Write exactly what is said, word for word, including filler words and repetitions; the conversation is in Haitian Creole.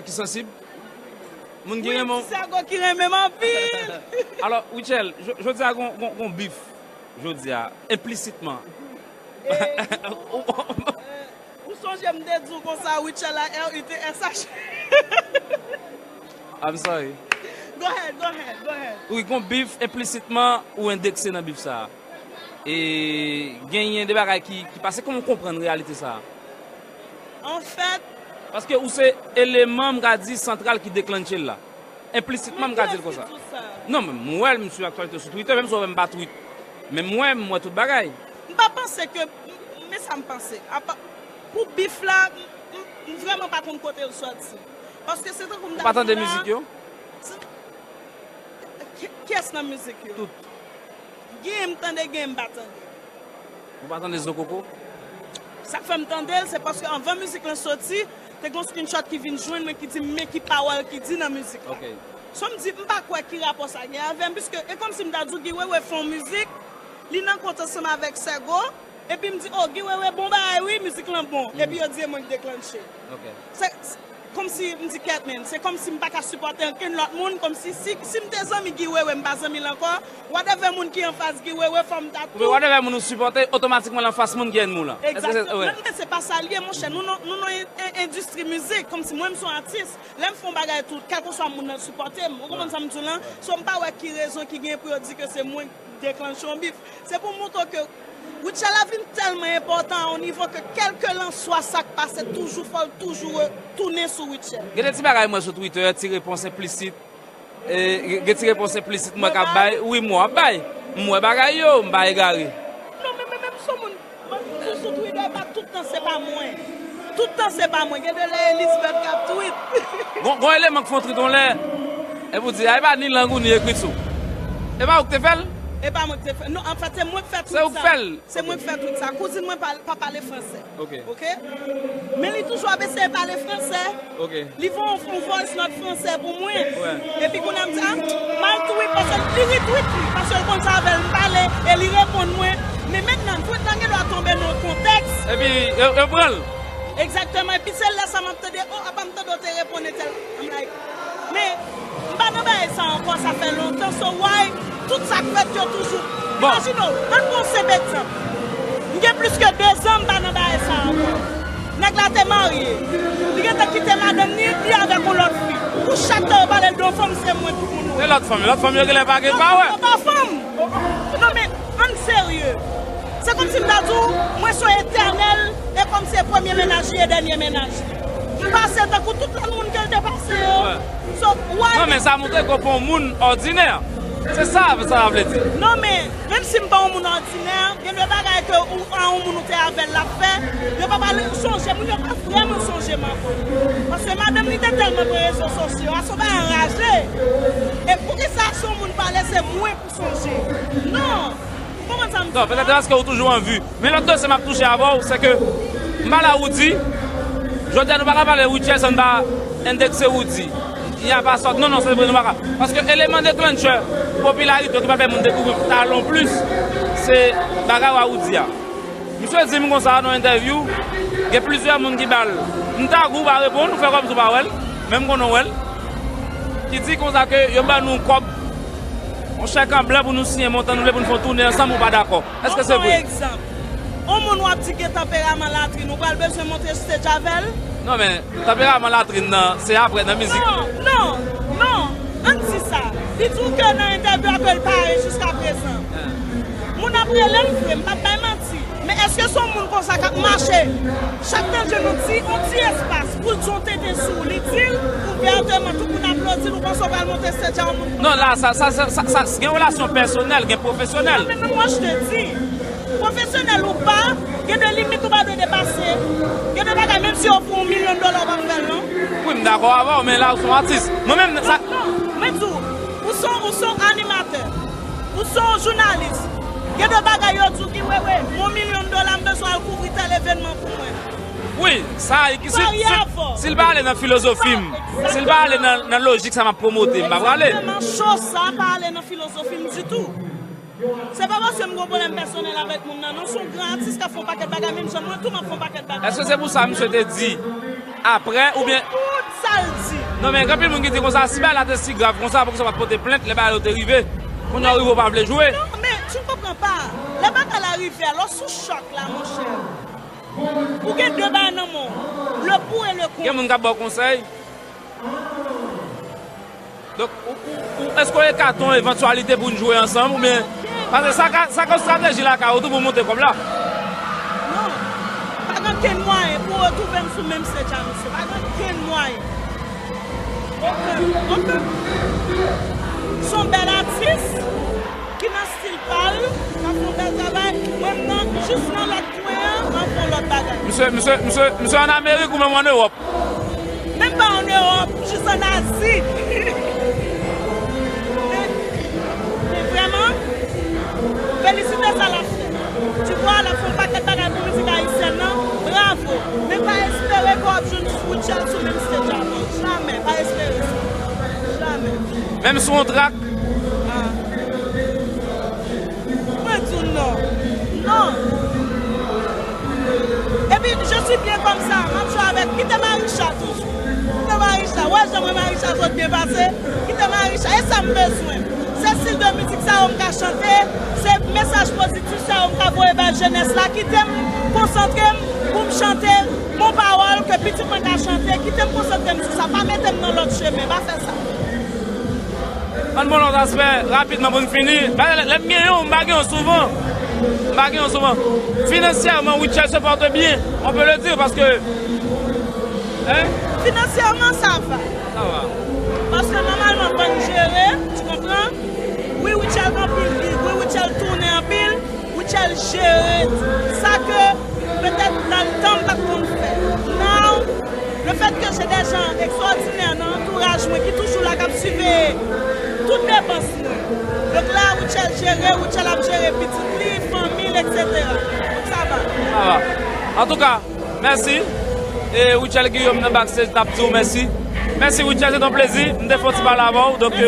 Ki sansib. Moun ki renmen w. Ti Sègo ki renmen m anpil. Alò, Rutshelle, jodi a gon, gon, gon bif, jodi a, enplisitman. Ou sonje m te di w konsa, Rutshelle a R U T S H. I'm sorry. Go ahead, go ahead, go ahead. Wi, gon bif, enplisitman, ou endekse nan bif sa a. E genyen de bagay ki, ki pase, kòman w konprann reyalite sa a? Anfèt, paske ou se eleman, m ka di, santral ki deklanche l la. Enplisitman, m ka di l konsa. Non, men m wè l, m swiv aktyalite sou Twitter, menm si w wè m pa tweet. Men m wè, m wè tout bagay. M pa panse ke, men sa m panse. Apa, pou bif la, m, m, m vrèman pa konn kote l sòti. Paske se tankou m ta di w la. Ou pa tande mizik yo? Kiyès nan mizik yo? Tout. Genyen m tande, genyen m pa tande. Ou pa tande Zo Koko? Sa k fè m tande l, se paske anvan mizik lan soti, te gen yon screenshot ki vin jwenn mwen ki di m men ki pawòl ki di nan mizik la. Ok. So m di, m pa kwè ki rapò sa gen avè m, piske e kòmsi m ta di w Guy Wewe fè yon mizik, li nan kont ansanm avèk Sègo, epi m di, o, Guy Wewe bon bagay wi, mizik lan bon. Epi yo di e mwen k deklanche. Ok. Se, se kòmsi m di kèt men, se kòmsi m pa ka sipòte ankenn lòt moun, kòmsi si, si m te zanmi Guy Wewe, m pa zanmi l ankò, whatever moun ki anfas Guy Wewe, fò m ta tou. Whatever moun ou sipòte, otomatikman l anfas moun ki ènmi w lan. Egzakteman. Men, men se pa sa l ye, monchè. Nou nan, nou nan en, en, endistri mizik, kòmsi mwen m se yon atis, lè m fè yon bagay tou, kèlkeswa moun nan sipòte m. Ou konprann sa m di w lan? So m pa wè ki rezon ki gen pou yo di ke se mwen k deklanche yon bif. Se pou montre w ke Rutshelle la vin tèlman enpòtan a yon nivo ke kèlkelanswa sa k pase, toujou fò l toujou re-, tounen sou Rutshelle. Gen de ti bagay m wè sou Twitter, ti repons enplisit. E, gen ti repons enplisit mwen k ap bay. Wi, m w ap bay. M wè bagay yo, m pa egare. Non, men, men, men, m se yon moun, mwen toujou sou Twitter, e pa tout tan se pa mwen. Tout tan se pa mwen. Gen de lè Elizabeth k ap tweet. Gon, gon eleman k fè yon tweet yon lè, epi w di, a, e pa ni lang ou ni ekriti w. E pa ou k te fè l? E pa mwen k te fè l. Non, anfèt, se mwen k fè tweet sa. Se ou k fè l? Se mwen k fè tweet sa. Kouzin mwen pa, pa pale fransè. Ok. Ok? Men li toujou ap eseye pale fransè. Ok. Li voye yon, yon voice note fransè pou mwen. Wè. Epi kounye a m di, a, m al tweet, paske li retweet li, paske l konn sa avè l m pale, e li reponn mwen. Men mentnan, tweet lan gen dwa tonbe nan yon kontèks. Epi, yo, yo pran l. Egzakteman. Epi se lè sa m ap tande, o, apa m tande w te reponn entèl. I'm like, men, m pa nan bagay sa ankò, sa fè lontan, so why tout sa k fèt yo toujou. Bon. Imajine w, ann pran yon senp egzanp. M gen plis ke dezan m pa nan bagay sa ankò. Nèg la te marye. Li gentan kite madanm ni, li avèk yon lòt fi. Pou chak tan yo pale l de yon fanm, se mwen tout moun wè. E lòt fanm, lòt fanm yo genlè pa gen pa wè. Non, non, pa fanm. Non, men, ann serye. Se kòmsi m ta di w, mwen se yon etènèl, e kòmsi se premye mennaj li e dènye mennaj li. M pase tankou tout lòt moun ke l te pase yo. Wè. So, why? Non, men sa montre ke w pa yon moun òdinè. Se sa, sa vle di. Non, men, menm si m pa yon moun òdinè, gen de bagay ke ou, a yon moun ou te avè l, l ap fè, yo pa pale, sonje, moun yo pa vrèman sonje m ankò. Paske madanm li te tèlman pran rezo sosyo a, se yon bagay anraje. E poukisa si yon moun pale, se mwen pou sonje? Non! Ou konprann sa m di la? Non, petèt se paske ou toujou an vi. Men lòt dosye m ap touche avè w, se ke m pale a Roody. Jodi a, nou pa ka pale Rutshelle san n pa endekse Roody. Y a pa sòt, non, non, se vre, nou pa ka. Paske eleman deklanchè popilarite w ki pral fè moun dekouvri talon plis, se bagay w a Roody a. Misye di m konsa nan yon entèvyou, gen plizyè moun ki ba l. M tag ou, ou pa reponn, ou fè kòmsi ou pa wè l, men m konnen w wè l. Ki di konsa ke yo ban nou kòb, yon chèk an blan pou nou siyen montan nou vle pou nou fè yon toune ansanm, ou pa dakò. Èske se vre? Mwen pran egzanp. Yon moun w ap di gen tanperaman latrin, ou pral bezwen monte stage avè l? Non, men tanperaman latrin nan, se apre nan mizik. Non, non, non. Ann di sa. Li di w ke nan entèvyou a ke l pare jiskaprezan. Moun ap rele m vre, m p ap bay manti. Men èske se yon moun konsa k ap mache? Chak tan l jwenn yon ti, yon ti espas pou l di yon tenten sou ou, li di l ouvèteman, tout moun aplodi l, ou panse w pral monte stage a yon moun konsa? Non, la, sa, sa, sa, sa, sa, gen relasyon pèsonèl, gen pwofesyonèl. Non, men, men mwen, je te di, pwofesyonèl ou pa, gen de limit ou pa dwe depase. Gen de bagay, menm si yo ofri w yon milyon dola, ou p ap fè l, non. Wi, m dakò avè w, men la, ou se yon atis. Mwen menm, sa. Non, non, mwen di w, ou se, ou se yon animatè. Ou se yon jounalis. Gen de bagay yo di w ki, wi, wi, yon milyon dola, m bezwen al kouvri tèl evènman pou mwen. Wi, sa, si, si, si l pa ale nan filozofi m, si l pa ale nan, nan lojik sa m ap pwomote, m pa prale. Egzakteman, cho sa pa ale nan filozofi m ditou. Se pa paske m gen yon pwoblèm pèsonèl avèk moun nan, non, se yon gran atis k ap fè yon pakèt bagay, menm jan mwen tou m ap fè yon pakèt bagay. Èske se pou sa misye te di apre, oubyen? Pou tout sa l di. Non, men gen anpil moun ki di konsa, si bagay la te si grav konsa, poukisa w pa t pote plent lè bagay yo te rive? Kounye a w rive, w pa vle jwe. Non, men tu ne comprends pas. Lè bagay la rive, alò sou chòk la, monchè. Ou gen de bagay nan men w. Le pour et le contre. Gen moun k ap ba w konsèy. Donk, ou, ou, ou, èske w ekate yon evantyalite pou n jwe ansanm, oubyen, paske sa ka, sa ka yon estrateji lakay ou tou pou monte kòb la. Non. Pa gen okenn mwayen pou w retwouve m sou menm stage a misye. Pa gen okenn mwayen. Okenn. Okenn. Se yon bèl atis ki nan stil pa l, k ap fè yon bèl travay. Mwen, m nan, jis nan lòt kwen an, m ap fè yon lòt bagay. Misye, misye, misye, misye ann Amerik ou menm ann Ewòp? Menm pa ann Ewòp, jis ann Azi. Men, men vrèman, felisite sa l ap fè. Tu vois, l ap fè yon pakèt bagay pou mizik ayisyèn nan. Bravo. Men pa espere ke w ap jwenn Rutshelle sou menm stage avè w. Jamè. Pa espere sa. Jamè. Menm sou yon trak? Ah. Mwen di w non. Non. Epi, je suis bien comme ça. M ap jwe avèk. Kite Marisha toujou. Kite Marisha. Wè jan mwen Marisha sot byen pase. Kite Marisha. E sa m bezwen. Se stil de mizik sa yo m ka chante. Se mesaj pozitif sa yo m ka voye bay jenès la. Kite m konsantre m pou m chante bon pawòl ke pitit mwen ka chante. Kite m konsantre m sou sa. Pa mete m nan lòt chemen. Pa fè sa. Ann bon lòt aspè, rapidman pou n fini. Lè, lè m gen yon, m pa gen yon souvan. M pa gen yon souvan. Finansyèman, Rutshelle se pòte byen. On peut le dire, paske, hein? Financièrement, ça va. Ça va. Paske nòmalman, bann jere, tu comprends? Wi, Rutshelle gen anpil, wi, Rutshelle tounen anpil. Rutshelle jere sa ke petèt nan le tan m pa t konn fè. Now, le fait que j'ai des gens extraordinaires nan antouraj mwen ki toujou la, k ap siveye tout depans mwen. Donk la, Rutshelle jere, Rutshelle ap jere pitit li, fanmi l, et cetera. Donk sa va. Sa va. Antouka, mèsi. E Rutshelle Guillaume nan backstage t ap di w mèsi. Mèsi Rutshelle, se t on plezi. M te fè yon ti pale avè w. Donk, euh,